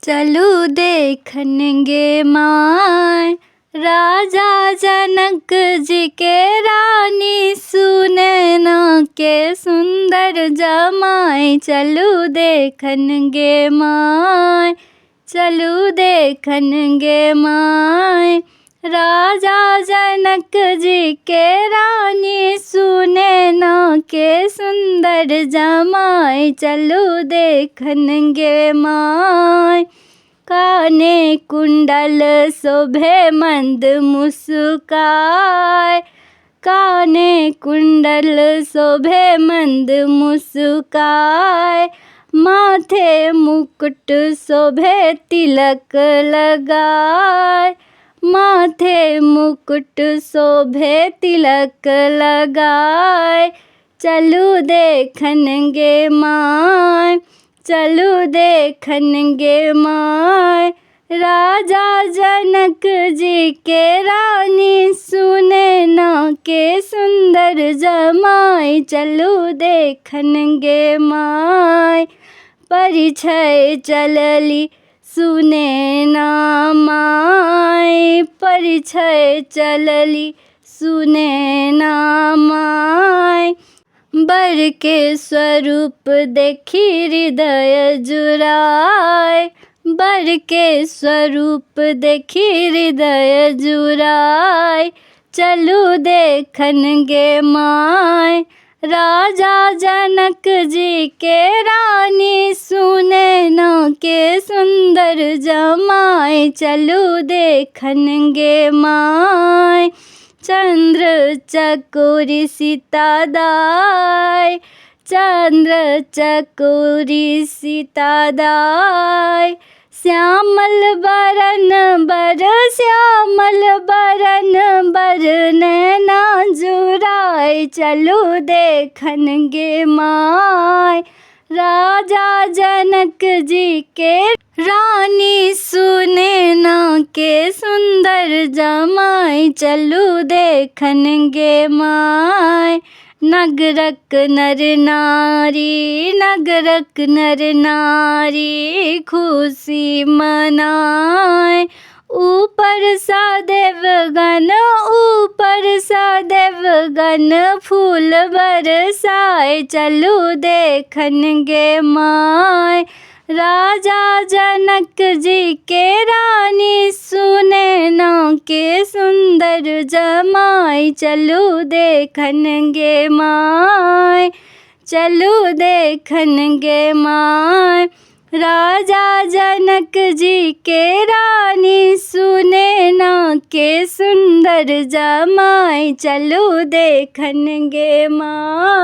चलू देखन गे my, राजा जनक जी के रानी सुनैना के सुन्दर जमाय। चलू देखन गे my, चलू देखन गे my, राजा जनक जी के रानी सुनैना के सुन्दर जमाय। चलू देखन गे my. काने कुण्डल शोभे मंद मुस्काय, काने कुण्डल शोभे मंद मुस्काय, माथे मुकुट शोभे तिलक लगाय, माथे मुकुट शोभे तिलक लगाय। चलू देखन गे my, चलू देखन गे my, राजा जनक जी के रानी सुनैना के सुन्दर जमाय। चलू देखन गे my. परिछय चलली सुनैना my, परिछय चलली सुनैना my, बर के स्वरूप देखी हृदय जुड़ाय, बर के स्वरूप देखी हृदय जुड़ाय। चलू देखन गे my, राजा जनक जी के रानी सुनैना के सुन्दर जमाय। चलू देखन गे my. चन्द्र चकोरी सीता दाय, चन्द्र चकोरी सीता दाय, श्यामल बरन बर, श्यामल बरन बर नैना जुड़ाय। चलू देखन गे my, राजा जनक जी के रानी सुनैना के सुन्दर जमाय। चलू देखन गे my. नगरक नर नारी, नगरक नर नारी खुशी मनाय, ऊपर सँ देवगण, ऊपर सँ देवगण फूल बरसाय। चलू देखन गे my, राजा जनक जी के रानी सुनैना के सुन्दर जमाय। चलू देखन गे my, चलू देखन गे my, राजा जनक जी के रानी सुनैना के सुन्दर जमाय। चलू देखन गे my.